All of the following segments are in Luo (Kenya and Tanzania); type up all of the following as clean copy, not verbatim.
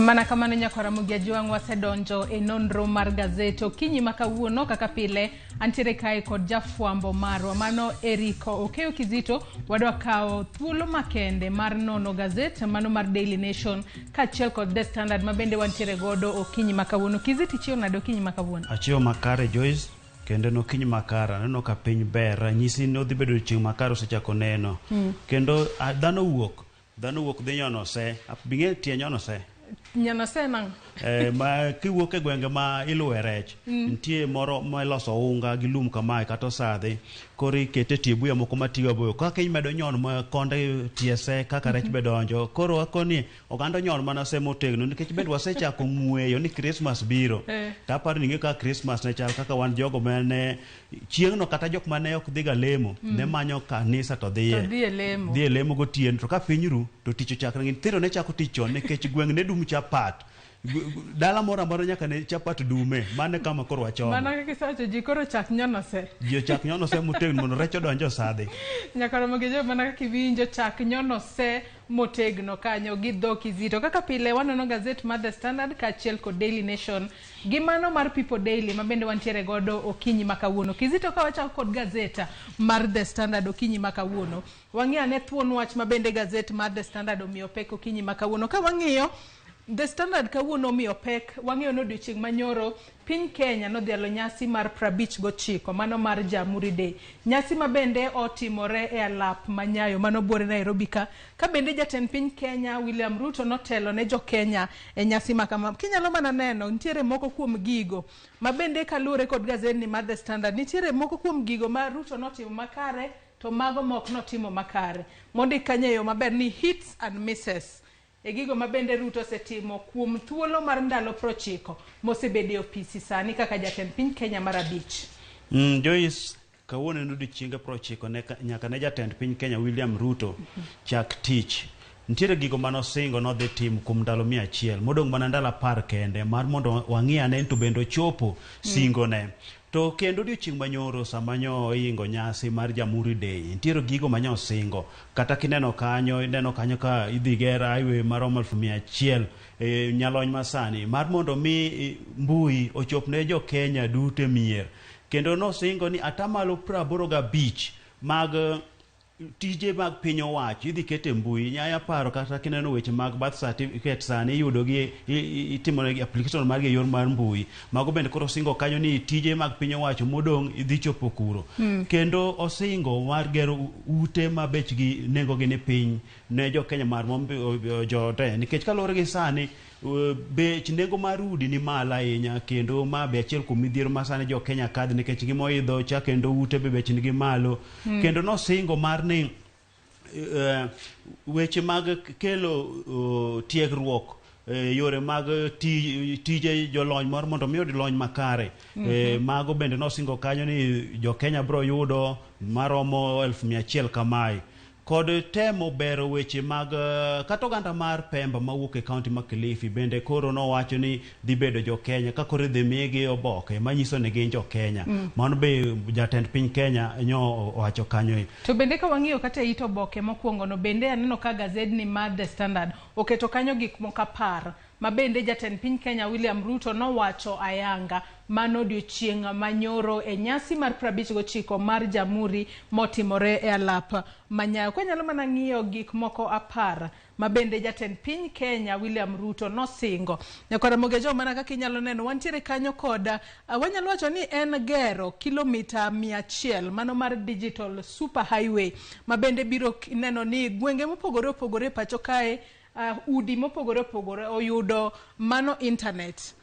Mana kamano nyakwar Ramogi Ajwang' wasedonjo e nonro mar gazet okinyi ma kawuono kaka pile antiere kae kod jafwambo marwa mano Eriko Okeyo Kizito wadwa kawo thuolo makende mar nono gazet mano mar Daily Nation kaachiel kod The Standard ma bende wantiere godo okinyi ma kawuono. Kizito ichiewo nade okinyi ma kawuono? Achiewo makare Joyce, kendo en okinyi makare aneno ka piny ber ranyisi ni odhi bedo chieng' makare osechako neno kendo ah, dhano wuok Dhano wuok dhi nyono se. Bing'e tie nyono se? Nyono se nang'o? Eh, ma kiwuok e gwenge ma iluwe rech, mm. nitie moro ma iloso unga gi lum kamae kata osadhi, koro ikete tie buya moko matiyo aboyo. Kaka imedo nyon ma konde tie se kaka rech be donjo. Koro akoni oganda onyon mana se motegno nikech bende wasechako ng'weyo ni Christmas biro. Eh. To aparo ni ing'eyo kaka Christmas ne chal kaka wan jogo mane chieng'no kata jok mane ok dhiga lemo mm. ne manyo kanisa to dhiye to dhiye lemo dhiye lemo gotieno to ka piny ru to tich ochakre nyithindo ne chako tich chon nikech gweng' ne dum chapat dala moro amora nyaka ne chapat dume mane kama koro wachomo mana kaka isewacho ji koro chak nyono se ji ochak nyono se motegno mondo rech odonj osadhi nyaka romo gi jo mana kaka iwinjo chak nyono se motegno kanyo gi dho kizito kaka pile wanono gazet mar The Standard kaachiel kod Daily Nation Gi mano mar People Daily ma bende wantiere godo okinyi ma kawuono. Kizito ka wachako kod gazeta mar The Standard okinyi ma kawuono. Wang'i ane thuon wach ma bende gazet mar The Standard omiyo pek okinyi ma kawuono. Ka wang'iyo The Standard kawuono omiyo pek, wang'iyo ni odiochieng' manyoro piny Kenya nodhialo nyasi mar 59 mano mar Jamhuri Day. Nyasi ma bende otimore e alap ma Nyayo mano buore Nairobi ka. Ka bende jatend piny Kenya William Ruto notelo ne jo Kenya e nyasi ma kama. Kinyalo mana neno nitiere moko kuom gigo ma bende kaluwore kod gazedni mar The Standard nitiere moko kuom gigo ma Ruto notimo makare to mago ma ok notimo makare. Mondik kanyo e yo maber ni hits and misses e gigo ma bende Ruto osetimo kuom thuolo mar ndalo 90 mosebedo e opisi sani kaka jatend piny Kenya mar abich. Joyce, Kawuono en odiochienge 90 ne nyaka ne jatend piny Kenya William Ruto chak tich. Nitiere gigo mane osingo nodhi timo kuom ndalo 100, modong' mana ndalo 10 kende mar mondo wang'i ane ni to bende ochopo singo ne. To kendo odiochieng' manyoro sama nyo oingo nyasi mar Jamhuri Day, nitiere gigo manyo osingo. Kata kineno kanyo, ineno kanyo ka idhi ger highway maromo 100,000 e nyalony masani mar mondo mi mbui ochop ne jo Kenya duto e mier. Kendo nosingo ni atamalo 85 mag tije mag piny owacho idhi ket e mbui. Nyaya paro kata kineno weche mag birth certificate sani iyudo gi itimo application margi e yor mar mbui. Mago bende koro osingo kanyo ni tije mag piny owacho modong' idhi chopo kuro. Kendo osingo mar gero ute ma bechgi nengogi ni piny ne jo Kenya mar jote nikech kaluwore gi sani Bech nengo mar udi ni malo ahinya kendo ma be achiel kuom midhiero ma sani jo Kenya kadhe nikech ngima oidho cha kendo ute be bech nigi malo. Kendo nosingo mar ni weche mag kelo tiegruok yore mag tije jolony mar mondo mi oyud lony makare. Mago bende nosingo kanyo ni jo Kenya bro yudo maromo 100,000 kamae. Kod temo bero weche mag kata oganda mar Pemba mawuok e kaunti ma Kilifi bende koro nowacho ni dhi bedo jo Kenya ka koro idhi migi oboke manyiso ni gin jo Kenya. Mano be jatend piny Kenya nyo owacho kanyo. To bende ka wang'iyo kata e it oboke mokwongo no bende aneno ka gazedni mar The Standard oketo kanyo gik moko 10 ma bende jatend piny Kenya William Ruto nowacho ayanga mano odiochieng' ma nyoro e nyasi mar 59 mar Jamhuri motimore e alap ma Nyayo. Kwanyalo mana ng'iyo gik moko 10 ma bende jatend piny Kenya William Ruto nosingo. Nyakwar Ramogi Ajwang' mana kaka inyalo neno wantiere kanyo kod wanyalo wacho ni en gero kilomita 100 mano mar digital super highway ma bende biro neno ni gwenge mopogore opogore e pacho kae udi mopogore opogore oyudo mano internet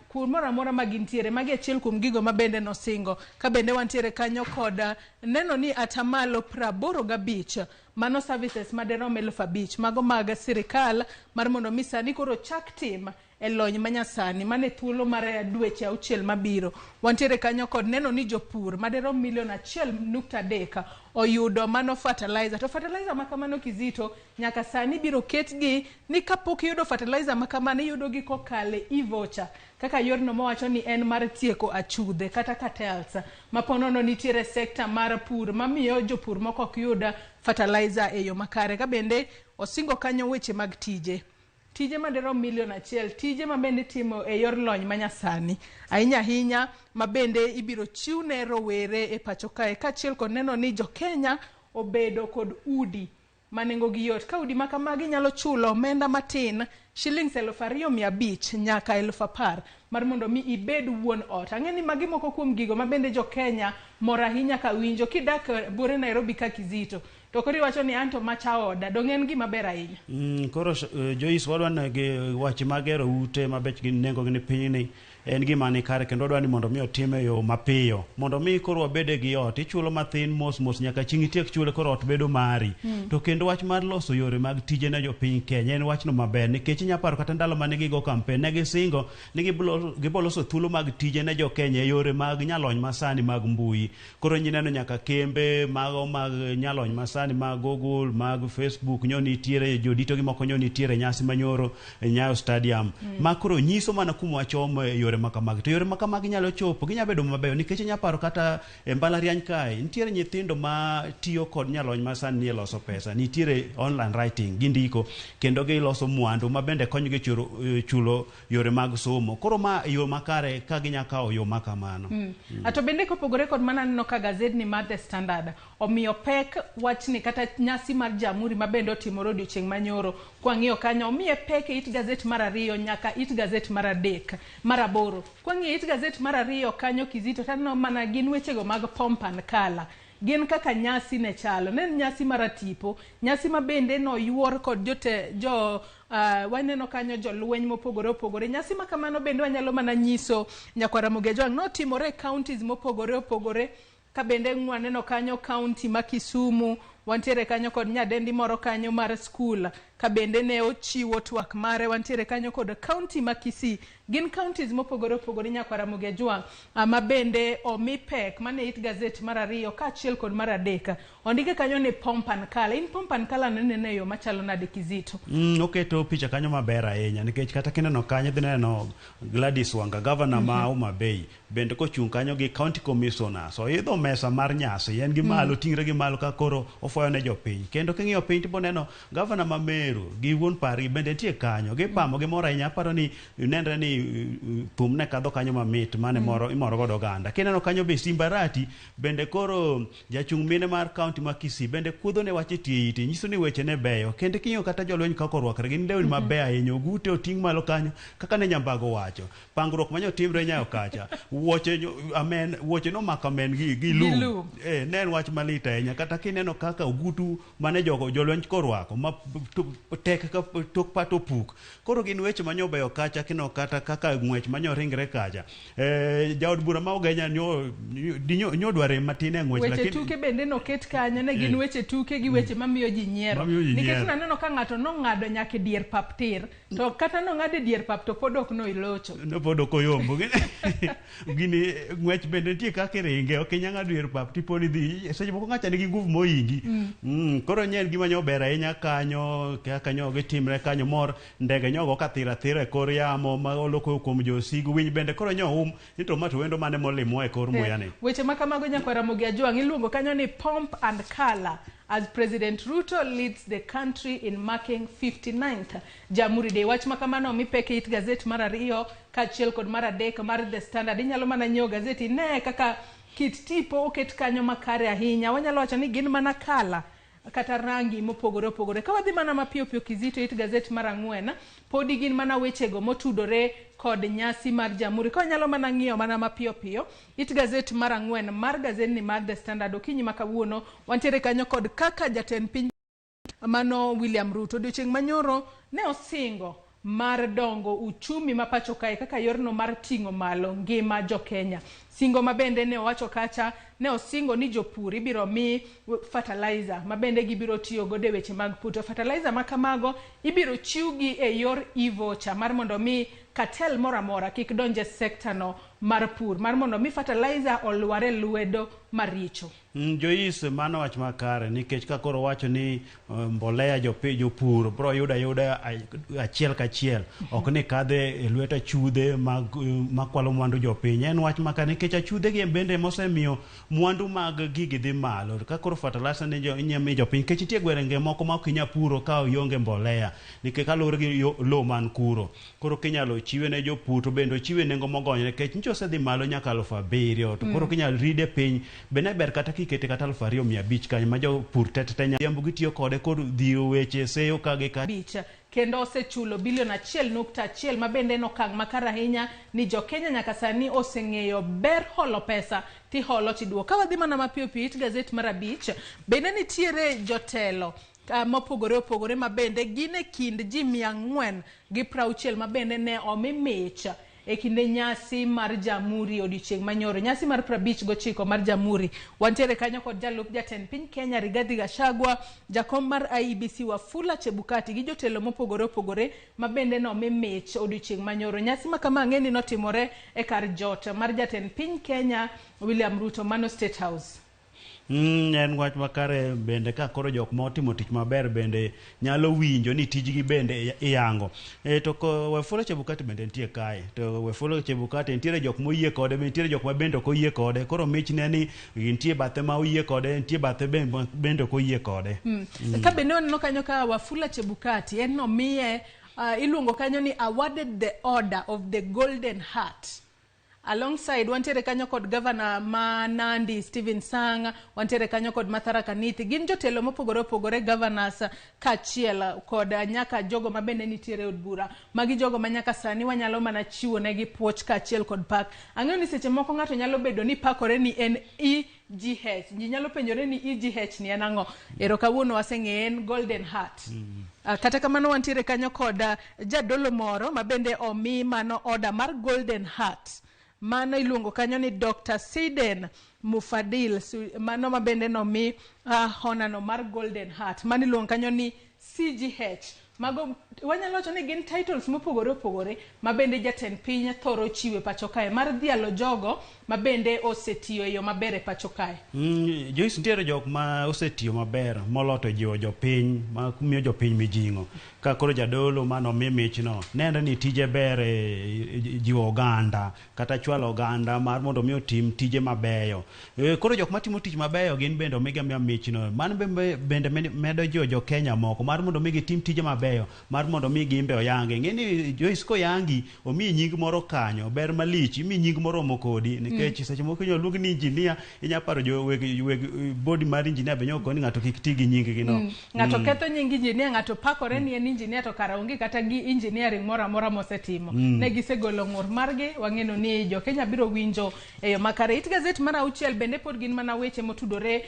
kumoro amora ma gintiere. Magi achiel kuom gigo ma bende nosingo. Ka bende wantiere kanyo kod neno ni atamalo 85 mano services maderom 5,000 mago mag sirikal mar mondo mi sani koro chak tim e lony manyasani mane thuolo mar dweche auchiel mabiro. Wantiere kanyo kod neno ni jopur maderom milion 1.3 oyudo mano fertilizer. To fertilizer ma kamano Kizito nyaka sani biro ketgi ni kapok iyudo fertilizer ma kamano iyudo gi kokalo e e-voucher kaka yorno mawacho ni en mar tieko achudhe kata cartels ma ponono nitiere sekta mar pur mamiyo jopur moko ok yud fertilizer e yo makare. Ka bende osingo kanyo weche mag tije. Tije madirom milion achiel, tije ma bende itimo e yor lony manyasani ahinya ahinya ma bende ibiro chiw ne rowere e pacho kae kaachiel kod neno ni jo-Kenya obedo kod udi ma nengogi yot. Ka udi ma kamagi nyalo chulo omenda matin shillings 2500 nyaka 10,000 mar mondo mi ibed wuon ot. Ang'e ni magi moko kuom gigo ma bende jo-Kenya mor ahinya ka winjo. Kidak buore Nairobi ka Kizito to koro iwacho ni anto macha oda, dong' en gima ber ahinya. Koro Joyce, wadwa ni gi wach mag gero ute ma bechgi nengogi ni piny ni en gima ni kare kendo wadwa ni mondo mi otime e yo mapiyo mondo mi koro wabede gi ot ichulo mathin mos mos nyaka chieng' itiek chule koro ot bedo mari. To kendo wach mar loso yore mag tije ne jopiny Kenya en wachno maber nikech inya paro kata ndalo mane gigo kampen ne gisingo ni gibo loso thuolo mag tije ne jo Kenya e yore mag nyalony masani mag mbui. Koro nyineno nyaka kembe mago mag nyalony masani mag Google, mag Facebook nyo nitiere jodito gi moko nyo nitiere nyasi manyoro e Nyayo Stadium. Ma koro nyiso mana kuma wachomo e yore ma kamagi. To yore ma kamagi nyalo chopo, ginya bedo mabeyo nikech inya paro kata e mbalariany kae nitiere nyithindo ma tiyo kod nyalony masani ni e loso pesa. Nitiere online writing, gindiko kendo giloso mwandu ma bende konyogi chulo yore mag somo. Koro ma yo makare ka ginya kawo yo ma kamano. Ato bende kopogore kod mano aneno ka gazedni mar The Standard omiyo pek wachni kata nyasi mar Jamhuri ma bende otimore odiochieng' manyoro. Kwang'iyo kanyo omiye pek e it gazet mar 2 nyaka it gazet mar 3 mar 8. Kwang'iyo it gazet mar 2 kanyo Kizito taneno mana gin wechego mag pomp and colour. Gin kaka nyasi ne chalo. Ne en nyasi mar atipo, nyasi ma bende noyuor kod waneno kanyo jolweny mopogore opogore. Nyasi ma kamano bende wanyalo mana nyiso nyakwar Ramogi Ajwang' notimore e counties mopogore opogore. Ka bende waneno kanyo county ma Kisumu, wantiere kanyo kod nyadendi moro kanyo mar skul, ka bende ne ochiwo twak mare, wantiere kanyo kod county ma Kisii. Gin counties mopogore opogore nyakwar Ramogi Ajwang' ma bende omi pek mane it gazet mar 2 kaachiel kod mar 3. Ondike kanyo ni pomp and colour. In pomp and colour no ineno e yo machalo nade Kizito? Oketo picha kanyo maber ahinya nikech kata kineno kanyo idhi neno Gladys Wanga, governor ma Homa Bay, bende kochung' kanyo gi county commissioners. Oidho mesa mar nyasi, en gi malo, ting're gi malo ka koro ofoyo ne jopiny. Kendo king'iyo piny tibo neno governor ma Meru gi wuon pargi bende nitie kanyo, gipamo gi mor ahinya. Aparo ni nenre ni thum ne kadho kanyo mamit mane moro imoro godo oganda. Kineno kanyo be Simbarati bende koro jachung' mine mar county ma Kisii bende kuodho ne wach e tie ite, nyiso ni weche ne beyo. Kendo king'iyo kata jolweny kaka orwakre, gin lewni mabeyo ahinya, ogute oting' malo kanyo kaka ne Nyambago wacho. Pangruok manyo timre Nyayo kacha, wuoche amen, wuoche nomako amen gi lum. Ne en wach malit ahinya. Kata kineno kaka ogutu mane jogo jolweny korwako ma tek ka tok pat opuk. Koro gin weche manyo beyo kacha, kineno kata kaka ng'wech manyo ringre kacha. Jaod bura ma Ugenya nyo dware matin e ng'wech, Weche tuke bende noket kanyo, ne gin weche tuke gi weche mamiyo ji nyiero. Nikech naneno ka ng'ato nong'ado nyaka e dier pap tir, to kata nong'ado e dier pap to pod ok noilocho. No pod ok oyombo. Gini ng'wech bende nitie kaka iringe, ok inyal ng'ado dier pap tipo ni dhi, seche moko ng'acha nigi nguvu mohingi. Koro nye en gima nyo ber ahinya kanyo, kaka nyo gitimre kanyo mor, ndege nyogo ka thira thira e kor yamo ma oloko kuom josigu, winy bende koro nyo um ni to ma to wendo mane molimo e kor muya ni. Weche ma kamago nyakwar Ramogi Ajwang' iluongo kanyo ni pomp and colour as President Ruto leads the country in marking 59th Jamhuri Day. Wach ma kamano omi pek e it gazet mar 2 kaachiel kod mar 3 mar The Standard. Inyalo mana nyiewo gazet ine kaka kit tipo oket kanyo makare ahinya. Wanyalo wacho ni gin mana colour kata rangi mopogore opogore. Ka wadhi mana mapiyo piyo Kizito it gazet mar 4, podi gin mana wechego motudore kod nyasi mar Jamhuri. Ka wanyalo mana ng'iyo mana mapiyo piyo it gazet mar 4 mar gazetni mar The Standard okinyi ma kawuono, wantiere kanyo kod kaka jatend piny mano William Ruto odiochieng' manyoro ne osingo mar dongo uchumi ma pacho kae kaka yorno mar ting'o malo ngima jo Kenya. Singo ma bende ne owacho kacha, ne osingo ni jopur ibiro mi fertilizer ma bende gibiro tiyo godo e weche mag pur. To fertilizer ma kamago ibiro chiwgi e yor e-voucher mar mondo mi cartel moro amora kik donj e sekta no mar pur mar mondo mi fertilizer olwar e lwedo maricho. Joyce, mano wach makare nikech ka koro wacho ni mbolea jopur bro yudo ayuda achiel kachiel, ok ni kadhe e lwet achudhe mag makwalo mwandu jopiny. En wach makare nikech achudhe gi bende mosemiyo mwandu mag gigi dhi malo. Ka koro fertilizer ni inya mi jopiny, nikech nitie gwenge moko ma ok inya puro ka ionge mbolea, nikech kaluwore gi lowo man kuro. Koro kinyalo chiwe ne jopur to bende ochiwe nengo mogonyore, nikech nyicha osedhi malo nyaka 7,000, to koro kinyalo ride piny bende ber kata kikete kata 2,500 kanyo ma jopur te te nyambu gitiyo kode kod dhiro weche seyo ka gi ka. Bich kendo osechulo bilion 1.1, ma bende en okang' makare ahinya ni jo Kenya nyaka sani oseng'eyo ber holo pesa tiholo tiduoko. Ka wadhi mana mapiyo piyo it gazet mar 5, bende nitiere jotelo mopogore opogore ma bende gin e kind ji 460 ma bende ne omi mich e kinde nyasi mar Jamhuri odiochieng' manyoro, nyasi mar 59 mar Jamhuri. Wantiere kanyo kod jalup jatend piny Kenya Rigathi Gachagua, jakom mar IEBC Wafula Chebukati gi jotelo mopogore opogore ma bende nomi mich odiochieng' manyoro. Nyasi ma kama ang'e ni notimore e kar jot mar jatend piny Kenya William Ruto, mano State House. En wach makare bende ka koro jok ma otimo tich maber bende nyalo winjo ni tijgi bende iyango. To ko Wafula Chebukati bende nitie kae. To Wafula Chebukati nitiere jok moyie kode, nitiere jok ma bende ok oyie kode. Koro mich ne ni nitie bathe ma oyie kode, nitie bathe bende ok oyie kode. Ka bende waneno kanyo ka Wafula Chebukati en nomiye iluongo kanyo ni awarded the Order of the Golden Heart. Alongside wantiere kanyo kod governor ma Nandi Stephen Sang, wantiere kanyo kod Martha Kanithi, gin jotelo mopogore opogore, governors kaachiel kod nyaka jogo ma bende nitiere e od bura. Magi jogo ma nyaka sani wanyalo mana chiwo negi puoch kaachiel kod pak. Ang'eyo ni seche moko ng'ato nyalo bedo ni pakore ni en EGH. Ji nyalo penjore ni EGH ni en ang'o? Ero kawuono waseng'eye, en Golden Heart. Kata kamano wantiere kanyo kod jadolo moro ma bende omi mano order mar Golden Heart. Mano iluongo kanyo ni Dr. Siden Mufadil, mano ma bende nomi honor no mar Golden Heart. Mano iluongo kanyo ni CGH. Mago wanyalo wacho ni gin titles mopogore opogore ma bende jatend piny thoro chiwo e pacho kae mar dhialo jogo ma bende osetiyo e yo maber e pacho kae. Joyce, nitiere jok ma osetiyo maber moloyo jiwo jopiny, ma miyo jopiny mijing'o. Ka koro jadolo manomi michno, nenre ni tije ber e jiwo oganda kata chwalo oganda mar mondo mi otim tije mabeyo. Koro jok matimo tich mabeyo gin bende omigi amiya michno. Mano bende medo jiwo jo Kenya moko mar mondo mi gitim tije mabeyo, mar mondo mi gin be oyangi. Ing'e ni Joyce, koyangi, omiyi nying moro kanyo, ber malich, imiyi nying moromo kodi, nikech seche moko inyalo luongi ni engineer, inya paro jo weg body mar engineer be nyalo koni ng'ato kik ti gi nying gi no. Ng'ato ketho nying engineer, ng'ato pakore ni en engineer to kara onge kata gi engineering moro amora mosetimo. Ne gisegolo ng'ur margi, wang'eno ni jo Kenya biro winjo e yo makare. It gazet mar 6 bende pod gin mana weche motudore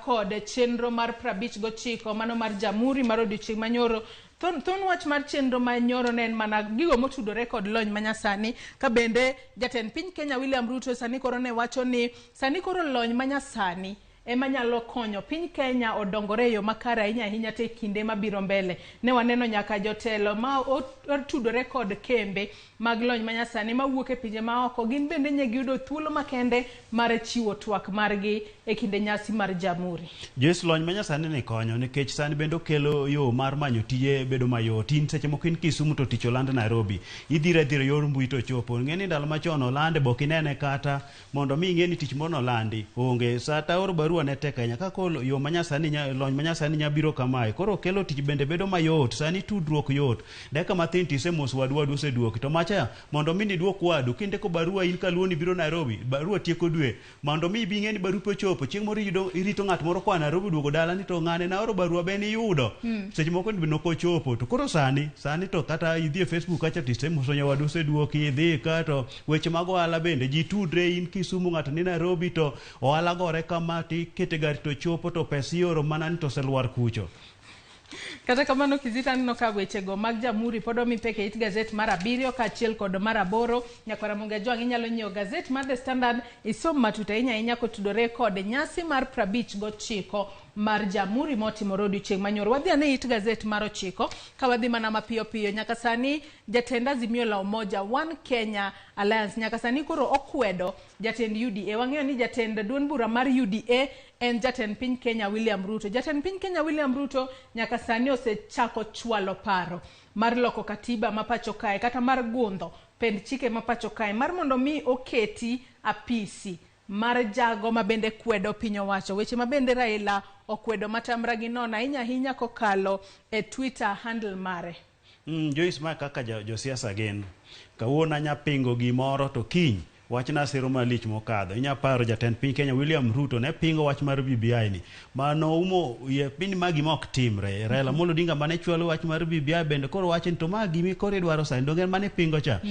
kod chenro mar 59 mano mar Jamhuri mar odiochieng' manyoro. Thon wach mar chenro manyoro ne en mana gigo motudore kod lony manyasani, ka bende jatend piny Kenya William Ruto sani koro ne wacho ni sani koro lony manyasani ema nyalo konyo piny Kenya odongore e yo makare ahinya ahinya te kinde mabiro mbele. Ne waneno nyaka jotelo ma otudore kod kembe mag lony manyasani mawuok e pinje maoko, gin bende ne giyudo thuolo makende mar chiwo twak margi e kinde nyasi mar Jamhuri. Joyce, lony manyasani ni konyo nikech sani bende okelo yo mar manyo tije bedo mayot. In seche moko in Kisumu to tich oland Nairobi, idhiro adhira yor mbui to chopo. Ing'e ni ndalo machon olande bok inene kata mondo mi ing'e ni tich moro nolandi onge. Sata oro barua ne tek ahinya. Ka koro yo manyasani lony manyasani nya biro kamae, koro kelo tich bende bedo mayot. Sani tudruok yot. Dakika mathin tisemoso wadu, wadu oseduoki. To macha mondo mi niduok wadu, kindiko barua in kaluo ni biro Nairobi, barua tieko dwe. Mondo mi ibi ing'e ni barupe ochopo, chieng' moro iyudo irito ng'at moro koa Nairobi duogo dala ni to ng'ane naoro barua be niyudo. Seche moko nok ochopo. To koro sani to kata idhi e Facebook kacha tisemoso nyawadu oseduoki, idhi ka to weche mag ohala bende ji tudre, in Kisumu ng'ato ni Nairobi to ohala gore kama tikete gari to chopo to pesa ioro mana ni to oselwar kucho. Kata kamano Kizito, aneno ka wechego mag Jamhuri pod omi pek e it gazet mar 7 kaachiel kod mar 8. Nyakwara Ramogi Ajwang', inyalo nyiewo gazet mar The Standard isom matut ahinya ahinya kotudore kod nyasi mar 59. mar Jamhuri motimore odiochieng' manyoro. Wadhi ane it gazet mar 9 ka wadhi mana mapiyo piyo. Nyaka sani jatend Azimio la Umoja One Kenya Alliance nyaka sani koro okwedo jatend UDA. Wang'eyo ni jatend duond bura mar UDA en jatend piny Kenya William Ruto. Jatend piny Kenya William Ruto nyaka sani osechako chwalo paro mar loko katiba ma pacho kae kata mar gundho pend chike ma pacho kae mar mondo mi oketi apisi mar jago ma bende kwedo piny owacho. Weche ma bende Raila okwedo matamra gi nono ahinya ahinya kokalo e Twitter handle mare. Joyce, ma kaka josiasa gin kawuono anya pingo gimoro to kiny wachna siro malich mokadho. Inya paro jatend piny Kenya William Ruto ne pingo wach mar BBI ni mano umo ye piny ma gima ok timre. Raila Amolo Odinga mane chwalo wach mar BBI bende koro wacho ni to ma gimi koro idwaro sani donge mane pingo cha.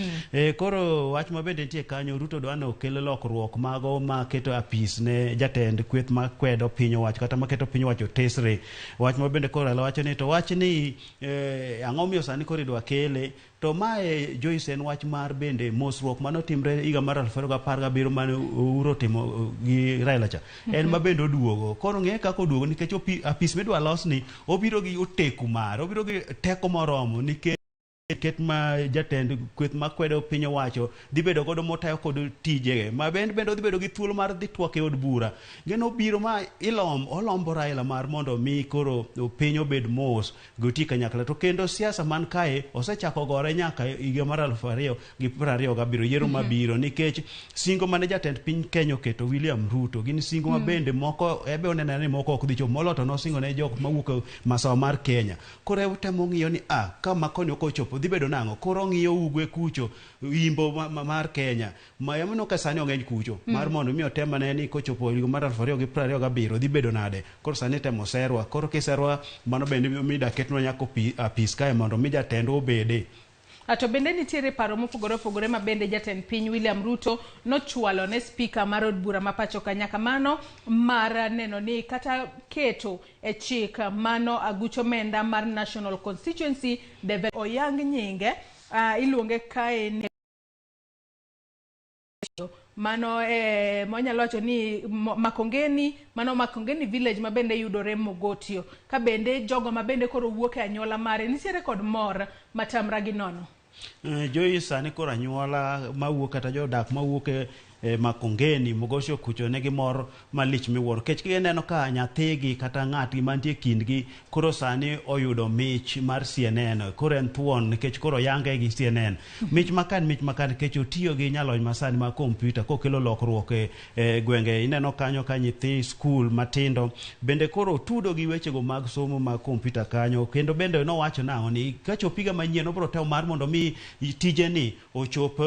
Koro wach ma bende nitie kanyo, Ruto dwa ni okel lokruok mago ma keto apis ne jatend kweth ma kwedo piny owacho kata maketo piny owacho tesre. Wach ma bende koro Raila wacho ni to wach ni ang'o miyo sani koro idwa kele. To mae Joyce en wach mar bende mosruok manotimre higa mar 2017 mane Uhuru otimo gi Raila cha. En ma bende oduogo. Koro ng'e kaka oduogo nikech apis midwa losni obiro gi oteku mare, obiro gi teko moromo nikech ket ma jatend kweth makwedo piny owacho dhi bedo godo motayo kod tijege ma bende odhi bedo gi thuolo mar dhi twak e od bura. Ngeno obiro ma olombo Raila mar mondo mi koro piny obed mos goti kanyakla. To kendo siasa man kae osechako gore nyaka higa mar 2027 yiero mabiro nikech singo mane jatend piny Kenya oketo William Ruto gin singo ma bende moko ebe oneno ni moko ok dhi chopo moloyo to nosingo ne jok mawuok masawa mar Kenya. Koro otemo ng'iyo ni kama koni ok ochopo dhi bedo nang'o. Koro ong'iyo ugwe kucho imbo mar Kenya ma emono ka sani ong'eny kucho mar mondo mi otem ane ni kochopo higa mar 2027 dhi bedo nade. Koro sani temo serwa, koro kiserwa mano bende mida ketnwa nyaka apis kae mondo mi jatendwa obede. To bende nitiere paro mopogore opogore ma bende jatend piny William Ruto nochwalo ne spika mar od bura ma pacho ka nyaka mano mar neno ni kata keto e chik mano aguch omenda mar National Constituency Development oyang nyinge, iluonge kae ni mano monyalo wacho ni Makongeni, mano Makongeni village ma bende yudore Mogotio. Ka bende jogo ma bende koro wuok e anyuola mare nitiere kod mor matamra gi nono. Joyce, sani koro anyuola mawuok kata jodak mawuok e Makongeni Mogotio kucho nigi mor malich miwuoro nikech gineno ka nyathigi kata ng'atgi mantie kindgi koro sani oyudo mich mar CNN. Koro en thuon nikech koro oyange gi CNN. Mich makan mich makan nikech otiyo gi nyalony masani mar kompyuta kokelo lokruok e gwenge. Ineno kanyo ka nyithi skul matindo bende koro otudo gi wechego mag somo mag kompyuta kanyo. Kendo bende nowacho nang'o ni kachop higa manyien obiro temo mar mondo mi tijeni ochop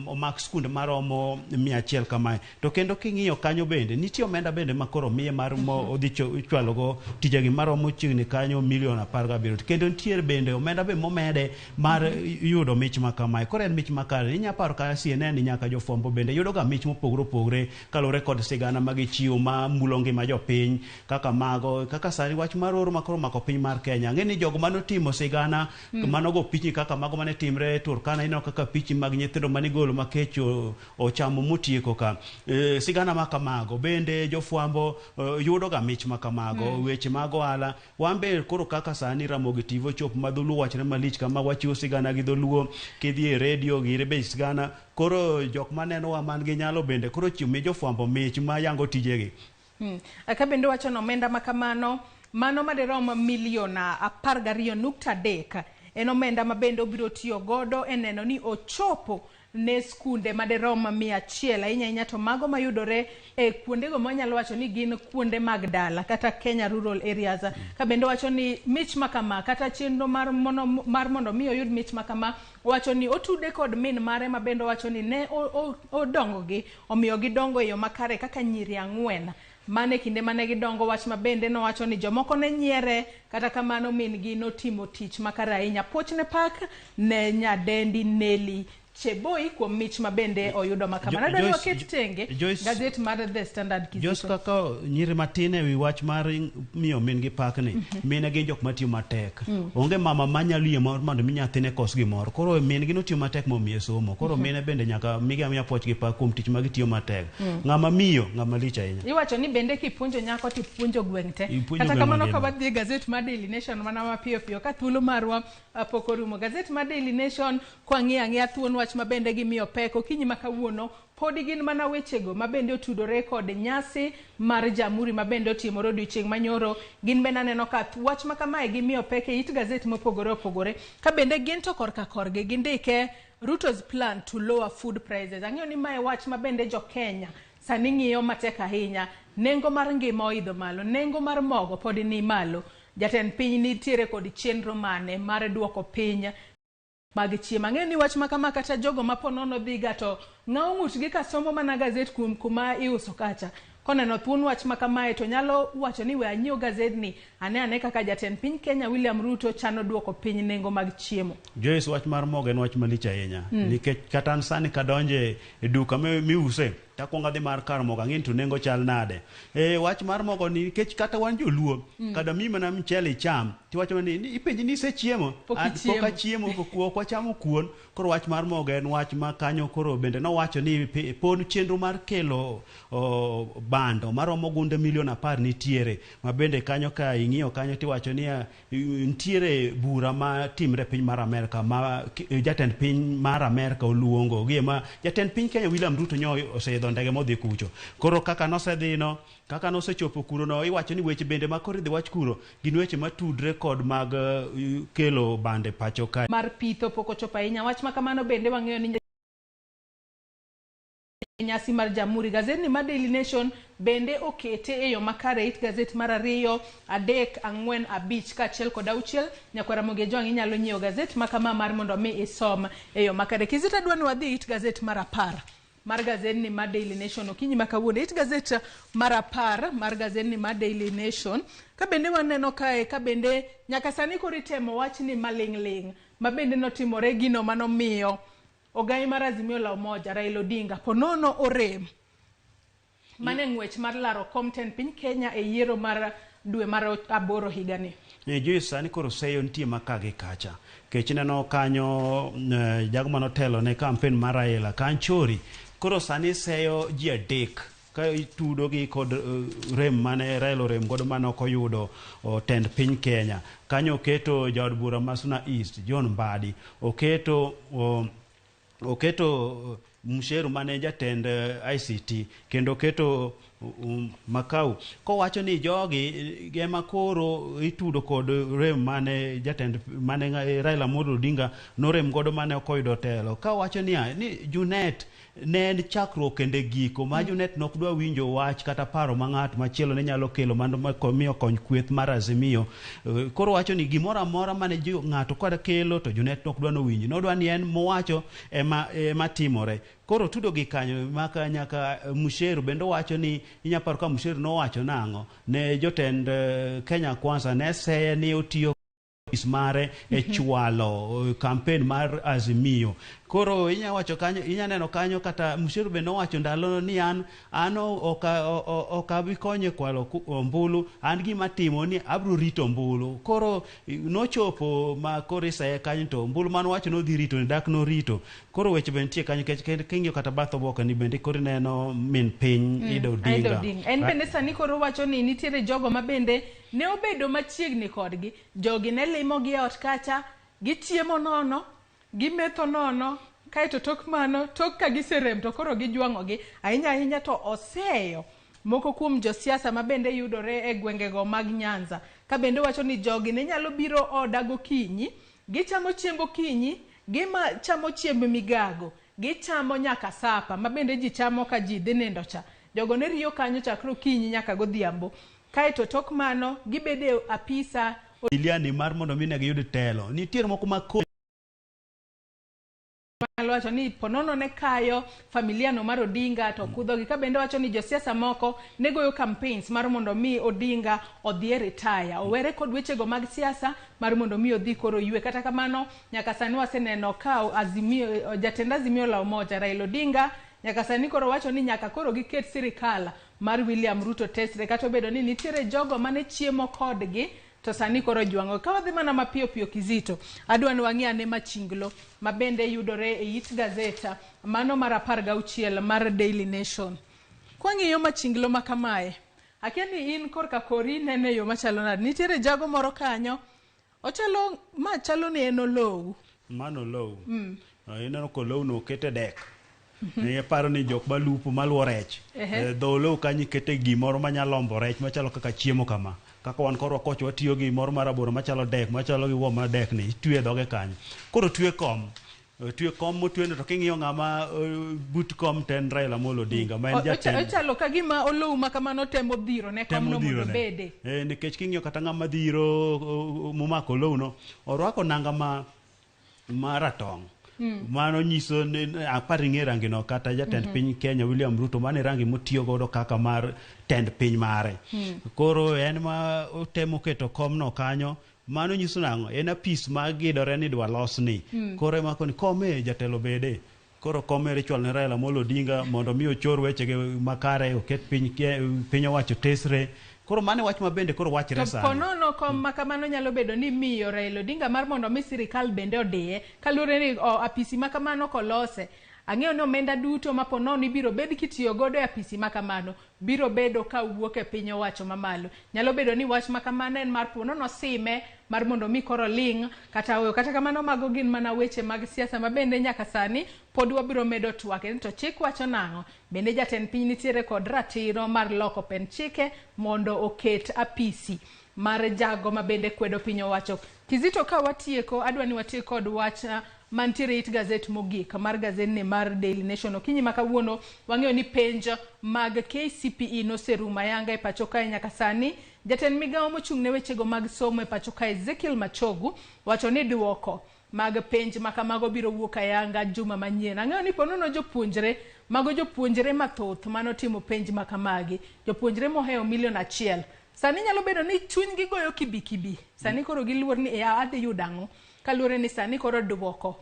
omak skunde maromo 100 kamae. To kendo king'iyo kanyo bende nitie omenda bende ma koro miye mar odhi chwalogo tijegi maromo chiegni kanyo milion 17. Kendo nitie bende omenda be momede mar yudo mich ma kamae. Koro en mich makare. Inya paro ka CNN nyaka jofwambo bende yudo ga mich mopogore opogore kaluwore kod sigana ma gichiwo ma mulo ngima jopiny kaka mago kaka sani wach mar oro ma koro omako piny mar Kenya. Ang'e ni jogo manotimo sigana manogo pichni kaka mago mane timre Turkana, ineno kaka pichni mag nyithindo mane igolo ma kech ochamo motieko ka. Sigana ma kamago bende jofwambo yudo ga mich ma kamago. Weche mag ohala wan be koro kaka sani Ramogi TV ochopo ma dholuo wachre malich kama wachiwo sigana gi dholuo, kidhi e redio gire be sigana. Koro jok manenowa man gi nyalo bende koro chiwo mi jofwambo mich ma yango tijegi. Ka bende wacho ni omenda ma kamano mano madirom milion 12.3 en omenda ma bende obiro tiyo godo e neno ni ochopo ne skunde madirom 100 ahinya ahinya to mago mayudore e kuondego mwanyalo wacho ni gin kuonde mag dala kata Kenya rural areas. Ka bende wacho ni mich makama kata chenro mar mondo mi oyud mich makama, wacho ni otude kod min mare ma bende wacho ni ne odongo gi omiyo gidongo e yo makare kaka nyiri 4. Mane kinde mane gidongo, wach ma bende nowacho ni jomoko ne nyiere, kata kamano min gi notimo tich makare ahinya. Puoch ne pak ne nyadendi Nelly Cheboi kuom mich ma bende oyudo ma kamano. Adwa ni waket tenge gazet mar The Standard Kizito. Joyce, kaka nyiri matin e wi wach mar miyo min gi pakni, mine gin jok matiyo matek. Onge mama manyalo yie mor mondo mi nyathine kos gimoro. Koro min gi notiyo matek momiye somo. Koro mine bende nyaka migi amiya puoch gi pak kuom tich ma gitiyo matek. Ng'ama miyo, ng'ama lich ahinya. Iwacho ni bende kipuonjo nyako to ipuonjo gweng' te. Ipuonjo Kata gweng' kamano ka mangima. wadhi e gazet mar Daily Nation mana mapiyo piyo ka thuolo marwa pok orumo. Gazet mar Daily Nation kwang'iyo ang'iya thuon wach ma bende gimiyo pek okinyi ma kawuono podi gin mana wechego ma bende otudore kod nyasi mar Jamhuri ma bende otimore odiochieng' manyoro. Gin bende aneno ka wach ma kamae gimiyo pek e it gazet mopogore opogore. Ka bende gin to korka korgi gindike Ruto's plan to lower food prices. Ang'eyo ni mae wach ma bende jo Kenya sani ng'iyo matek ahinya. Nengo mar ngima oidho malo, nengo mar mogo pod ni malo. Jatend piny nitiere kod chenro mane mar duoko piny mag chiemo. Ang'eyo ni wach ma kama kata jogo ma ponono dhiga to ng'awo ng'utgi ka somo mana gazet kuom kuma iuso kacha. Koneno thuon wach ma kamae to nyalo wacho ni we anyiew gazedni ane ane kaka jatend piny Kenya William Ruto chano duoko piny nengo mag chiemo. Joyce, wach mar mogo en wach malich ahinya. Nikech kata an sani kadonje e duka miuse, takwongo adhi mar kar mogo ang'e ni to nengo chal nade. E wach mar mogo ni nikech kata wan joluo, kada miyi mana mchele icham, tiwacho ni ipenji ni isechiemo? Pok An ichiemo. pok achiemo, pok wachamo kuon. Koro wach mar mogo en wach ma kanyo koro bende nowacho ni pod chenro mar kelo bando maromo gunde milion 10 nitiere. Ma bende kanyo ka ing'iyo kanyo tiwacho ni nitiere bura ma timre piny mar Amerka ma jatend piny mar Amerka oluongo gi ma jatend piny Kenya William Ruto nyo oseidho ndege modhi kucho. Koro kaka nosedhino, kaka nosechopo kuro no, iwacho ni weche bende ma koro idhi wach kuro gin weche matudre kod mag kelo bande pacho kae. Mar pitho pok ochopo ahinya. Wach ma kamano bende wang'eyo ni nyasi mar Jamhuri. Gazet ni mar Daily Nation bende okete e yo makare it gazet mar 2, 3, 4, 5 kaachiel kod 6. Nyakwar Ramogi Ojwang' inyalo nyiewo gazet ma kama mar mondo mi isom e yo makare. Kizito adwa ni wadhi it gazet mar 10 mar gazet ni mar Daily Nation okinyi ma kawuono. It gazet mar 10 mar gazet ni mar Daily Nation. Ka bende waneno kae ka bende nyaka sani koro itemo wach ni maling'ling' ma bende notimore gino manomiyo ogai mar Azimio la Umoja Raila Odinga ponono orem mane ng'wech mar laro kom tend piny Kenya e yiero mar dwe mar 8 higani. Joyce, sani koro seyo nitie maka gi kacha. Kech ineno kanyo jago manotelo ne campaign mar Raila Kanchori. Koro sani seyo ji 3 ka itudo gi kod rem mane Raila orem godo mane ok oyudo tend piny Kenya. Kanyo oketo jaod bura ma Suna East John Mbadi, oketo Musheru mane jatend ICT, kendo oketo Makau kowacho ni jogi ema koro itudo kod rem mane jatend mane Raila Amolo Odinga norem godo mane ok oyudo telo. Kawacho niya ni Junet ne en chakruok kendo giko ma Junet nok dwa winjo wach kata paro ma ng'at machielo ne nyalo kelo mondo mi okony kweth mar Azimio. Koro wacho ni gimoro amora mane ng'ato kod kelo to Junet nok dwa nowinji, nodwa ni en mowacho ema timore. Koro tudo gi kanyo maka nyaka Musheru bende owacho ni inya paro ka Musheru nowacho nang'o ne jotend Kenya Kwanza ne seye ni otiyo ofis mare e chwalo campaign mar Azimio. Koro inya wacho kanyo, inya neno kanyo kata Musheru bende nowacho ndalo ni an ok abi konyo e kwalo ombulu, an gima timo ni abiro rito ombulu. Koro nochopo ma koro iseye kanyo to ombulu mane owacho nodhi rito ni dak norito. Koro weche bende nitie kanyo nikech king'iyo kata bath oboke ni bende koro ineno min piny Ida Odinga. En bende sani koro wacho ni nitiere jogo ma bende ne obedo machiegni kodgi. Jogi ne limogi e ot kacha, gichiemo nono, gimetho nono, kaeto tok mano, tok ka giserem to koro gijwang'ogi. Ahinya ahinya to oseyo moko kuom josiasa ma bende yudore e gwengego mag Nyanza. Ka bende wacho ni jogi ne nyalo biro oda gokinyi, gichamo chiemb okinyi, gichamo chiemb migago, gichamo nyaka sapa ma bende ji chamo ka ji dhi nindo cha. Jogo ne riyo kanyo chakre okinyi nyaka godhiambo. Kaeto tok mano gibedo e apisa. Iliani mar mondo mi ne giyud telo. Nitiere moko ma wanyalo wacho ni ponono ne kayo familia no mar Odinga to kudhogi. Ka bende wacho ni josiasa moko ne goyo campaigns mar mondo mi Odinga odhi e retire, owere kod wechego mag siasa mar mondo mi odhi koro ywe. Kata kamano nyaka sani waseneno ka Azimio, jatend Azimio la Umoja Raila Odinga nyaka sani koro wacho ni nyaka koro giket sirikal mar William Ruto tesre, kata obedo ni nitiere jogo mane chiemo kodgi to sani koro jwang'o. Ka wadhi mana mapiyo piyo Kizito, adwa ni wang'i ane machinglo ma bende yudore e it gazeta mano mar 16 mar Daily Nation. Kwang'iyo machinglo ma kamae, akia ni in korka kori inene e yo machalo nade. Nitiere jago moro kanyo, ochalo ma chalo ni en Olou. Mano Olou. Ineno ka Olou no oket e dek. Aparo ni jok malupo maluwo rech. Dho Olou kanyo ikete gimoro manyalo lombo rech machalo kaka chiemo kama. Kaka wan korwa kocha watiyo gi gimoro marabora machalo dek, machalo gi wo mar dek ni, itweyo e dhoge kanyo. Koro otwe kom. Otwe kom motweno to king'iyo ng'ama but kom to en Raila Amolo Odinga ma en jatend. Ochalo ka gima Olou ma kamano temo dhiro ne kom no mondo obede. Nikech king'iyo kata ng'ama dhiro momako Olou no, orwako nanga ma ratong'. Mano nyiso ni apar ing'e rangi no kata jatend piny Kenya William Ruto mano e rangi motiyo godo kaka mar tend piny mare. Koro en ma otemo keto kom no kanyo. Mano nyiso nang'o? En apis ma gidore ni dwa losni. Koro ema koni kome jatelo bede. Koro kom ere ichwalo ne Raila Amolo Odinga mondo mi ochor wechege makare, oket piny piny owacho tesre. Koro mano e wach ma bende koro wachre sani. To ponono kom ma kamano nyalo bedo ni miyo Raila Odinga mar mondo mi sirikal bende odiye, kaluwore ni apisi ma kamano kolose, ang'eyo ni omenda duto ma ponono ibiro bed kitiyo godo e apisi ma kamano biro bedo ka wuok e piny owacho mamalo. Nyalo bedo ni wach ma kamano en mar ponono sime mar mondo mi koro ling' kata oyo. Kata kamano mago gin mana weche mag siasa ma bende nyaka sani pod wabiro medo twak. To chik wacho nang'o? Bende jatend piny nitiere kod ratiro mar loko pen chike mondo oket apisi mar jago ma bende kwedo piny owacho. Kizito, ka watieko, adwa ni watiek kod wach mantiere it gazet mogik mar gazetni mar Daily Nation. Okinyi ma kawuono wang'eyo ni penj mag KCPE noserumo ayanga e pacho kae nyaka sani. Jatend migawo mochung' ne wechego mag somo e pacho kae Ezekiel Machogu wacho ni duoko mag penj ma kamago biro wuok ayanga juma manyien. Ang'eyo ni ponono jopuonjre, mago jopuonjre mathoth manotimo penj ma kamagi, jopuonjre mohewo 1,000,000. Sani nyalo bedo ni chunygi goyo kibikibi. Sani koro giluor ni adhi yudo ang'o? Kaluwore ni sani koro duoko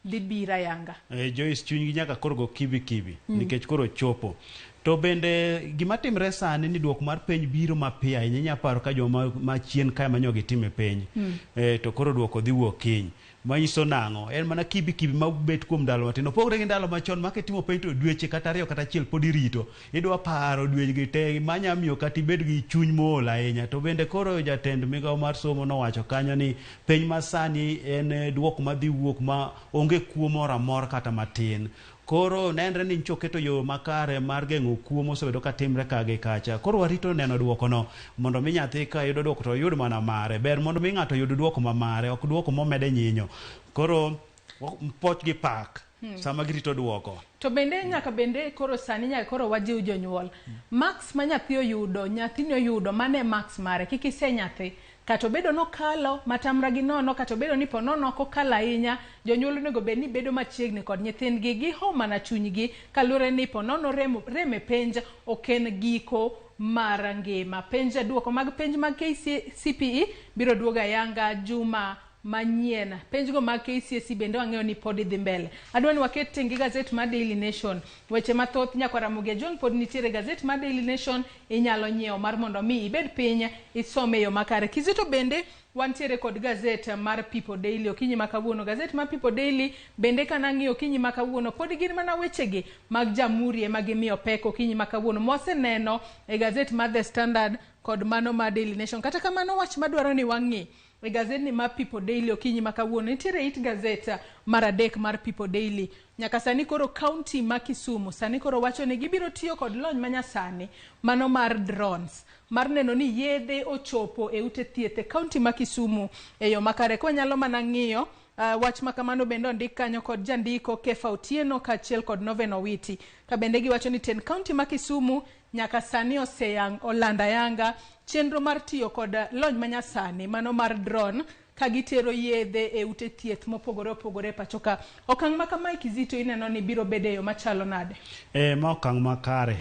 dhi biro ayanga. Joyce, chunygi nyaka koro go kibikibi nikech koro chopo. To bende gima timre sani ni duoko mar penj biro mapiyo ahinya. Inyalo paro ka joma machien kae manyo gitime penj. To koro duoko dhi wuok kiny. Manyiso nang'o? En mana kibikibi ma bet kuom ndalo matin. Opogore gi ndalo machon ma kitimo penj to dweche kata 2 kata 1 pod irito. Idwa paro dwechgi te manya miyo kata ibed gi chuny mool ahinya. To bende koro jatend migawo mar somo nowacho kanyo ni penj ma sani en duoko madhi wuok ma onge kuo moro amora kata matin. Koro nenre ni nyocha oketo yo makare mar geng'o kuo mosebedo ka timre ka gi kacha. Koro warito neno duoko no mondo mi nyathi ka yudo duoko to oyud mana mare. Ber mondo mi ng'ato oyud duoko ma mare, ok duoko momede nyinyo. Koro poch gi pak sama girito duoko. To bende nyaka bende koro sani nyaka koro wajiw jonyuol. Marks ma nyathi oyudo, nyathini oyudo, mano e marks mare. Kik ise nyathi. Kata obedo nokalo matamra gi nono, kata obedo ni ponono ok okalo ahinya, jonyuol onego bed ni bedo machiegni kod nyithindgi, giho mana chunygi kaluwore ni ponono rem e penj ok en giko mar ngima. Penj duoko mag penj mag KCPE biro duogo ayanga juma manyien. Penjgo mag KCSE bende wang'eyo ni pod dhi mbele. Adwa ni waket tenge gazet mar Daily Nation. Weche mathoth nyakwar Ramogi Ajwang' pod nitiere gazet mar Daily Nation, inyalo nyiewo mar mondo mi ibed piny isome e yo makare. Kizito bende wantiere kod gazet mar People Daily okinyi ma kawuono. Gazet mar People Daily bende kana ng'iyo okinyi ma kawuono pod gin mana wechegi mag Jamhuri ema gimiyo pek okinyi ma kawuono. Mwaseneno e gazet mar The Standard kod mano mar Daily Nation. Kata kamano wach madwaro ni wang'i e gazetni mar People Daily okinyi ma kawuono, nitiere it gazet mar 3 mar People Daily. Nyaka sani koro county ma Kisumu sani koro wacho ni gibiro tiyo kod lony manyasani mano mar drones mar neno ni yedhe ochopo e ute thieth e county ma Kisumu e yo makare. Kwa nyalo mana ng'iyo wach ma kamano bende ondik kanyo kod jandiko Kefa Otieno kaachiel kod Noven Owiti. Ka bende giwacho ni ten county ma Kisumu nyaka sani olando ayanga chenro mar tiyo kod lony manyasani mano mar drone. ka gitero yedhe e ute thieth mopogore opogore e pacho ka. Okang' ma kamae Kizito ineno ni biro bedo e yo machalo nade? Ma okang' makare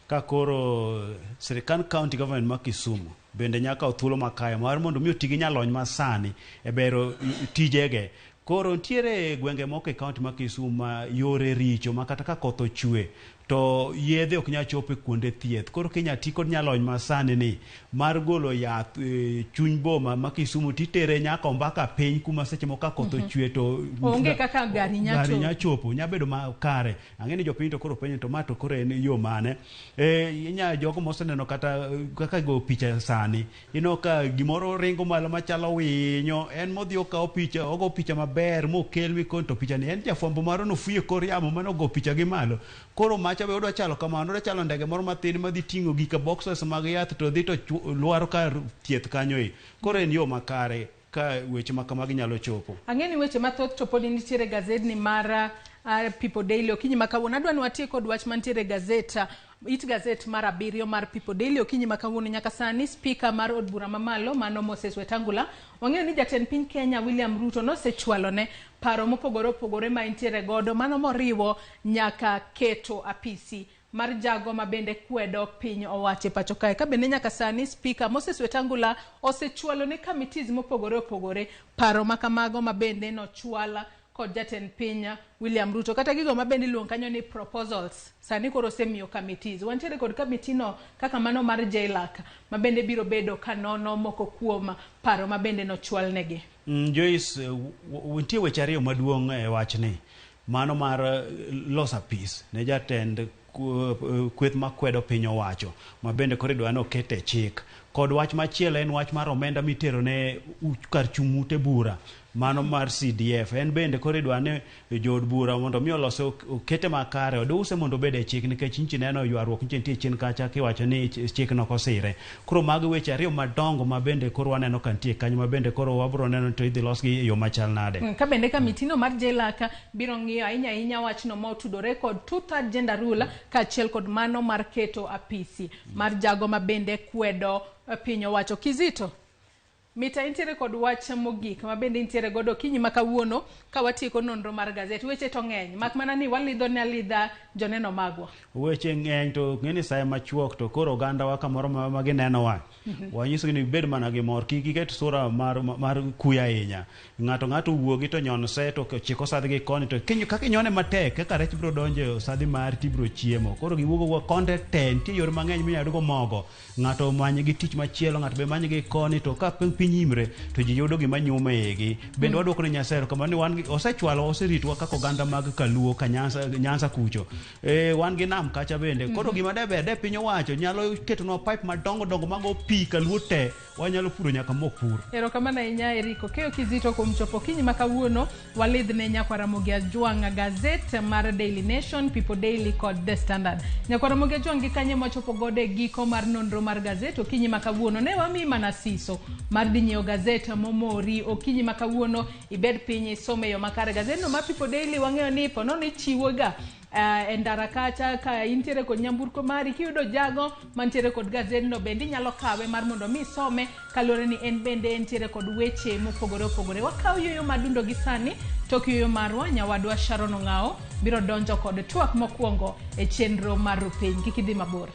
ka koro sirikand county government ma Kisumu bende nyaka kaw thuolo makayo mar mondo mi oti gi nyalony masani e bero tijege. Koro nitiere gwenge moko e county ma Kisumu ma yore richo ma kata ka koth ochwe to yedhe ok nyal chopo e kuonde thieth. Koro kinya ti kod nyalony masani ni mar golo yath e chuny boma ma Kisumu titere nyaka ombaka piny kuma seche moko ka koth ochwe to Onge kaka gari nya gari chopo. nya chopo nya bedo makare. Ang'e ni jopiny to koro penjo to ma to koro en yo mane? E, inya jogo moseneno kata kaka go picha sani ineno ka gimoro ringo malo machalo winyo en modhi okawo picha ogo picha maber mokel mikoni to picha ni en jafwambo moro nofuyo e kor yamo mane ogo picha gi malo. Koro macha be odwa chalo kamano, odwa chalo ndege moro mathin madhi ting'o gika boxes mag yath to dhi to lwaro kar thieth kanyo e. Koro en yo makare ka weche ma kamagi nyalo chopo. Ang'e ni weche mathoth to pod nitiere gazedni mar People Daily okinyi ma kawuono. Adwa ni watiek kod wach mantiere e gazet it gazet mar abiriyo mar People Daily okinyi ma kawuono. Nyaka sani spika mar od bura mamalo mano Moses Wetangula wang'eyo ni jatend piny Kenya William Ruto nosechwalone paro mopogore opogore ma entiere godo mano moriwo nyaka keto apisi mar jago ma bende kwedo piny owacho e pacho kae. Ka bende nyaka sani spika Moses Wetangula osechwalo ne committees mopogore opogore paro ma kamago ma bende nochwal kod jatend piny William Ruto kata gigo ma bende iluongo kanyo ni proposals sani koro osemiyo committees. Wantiere kod committee no kaka mano mar JLAC ma bende biro bedo ka nono moko kuom paro ma bende nochwal negi. Joyce, nitie weche ariyo maduong' e wachni. Mano mar loso apis ne jatend kweth makwedo piny owacho ma bende koro idwa ni oket e chik. Kod wach machielo en wach mar omenda mitero ne kar chung' ute bura mano mar CDF. En bende koro idwa ni jood bura mondo mi olose okete makare oduse mondo obed e chik nikech nchi neno ywaruok nchi nitie chien kacha kiwacho ni chik nok osire. Koro mago weche ariyo madongo ma bende koro waneno ka nitie kanyo ma bende koro wabro neno to idhi losgi e yo machal nade. Ka bende kamitino mar JLAC biro ng'iyo ahinya ahinya wachno motudore kod two-third gender rule kaachiel kod mano mar keto apisi mar jago ma bende kwedo piny owacho. Kizito, mita intiere kod wach mogik ma bende intiere godo okinyi ma kawuono ka watieko nonro mar gazet. Weche to ng'eny, mak mana ni walidho ne alidha joneno magwa. Weche ng'eny to ng'eni sa machuok to koro ogandawa kamoro ma ginenowa wanyisogi ni bed mana gi mor kik iket sura mar kuyo ahinya. Ng'ato ng'ato wuogi to nyon se to ochiko osadhi gi koni to kaka inyone matek kaka rech biro donjo e osadhi mari tibiro chiemo. Koro giwuogo wuoga konde te nitie yore mang'eny minyalo yudo go mogo. Ng'ato omany gi tich machielo, ng'ato be many gi koni to ka piny imre to ji yudo gima nyumo e igi. Bende waduoko ne Nyasaye erokamano ni wan gi osechwalo oseritowa kaka oganda mag Kaluo ka Nyanza kucho. Wan gi nam kacha bende. Koro gima de ber de piny owacho nyalo ketonwa pipe madongo dongo mago pi Kaluo te wanyalo puro nyaka mok pur. Erokamano ahinya Eric Okeyo Kizito kuom chopo okinyi ma kawuono. Walidhne nyakwa Ramogi Ajwang' gazet mar Daily Nation, People Daily kod The Standard. Nyakwa Ramogi Ajwang' gi kanye mwachopo godo e giko mar nonro mar gazet okinyi ma kawuono. Ne wamiyi mana siso mar dhi nyiewo gazet momori okinyi ma kawuono, ibed piny isome yo makare. Gazetno mar People Daily wang'eyo ni ponono ichiwo ga e ndara kacha ka intiere kod nyamburko mari kiyudo jago mantiere kod gazetno bende inyalo kawe mar mondo mi isome kaluwore ni en bende entiere kod weche mopogore opogore. Wakawo yueyo madundo gi sani tok yueyo marwa nyawadwa Sharon Ong'ao biro donjo kod twak mokwongo e chenro mar Rupiny. Kik idhi mabor.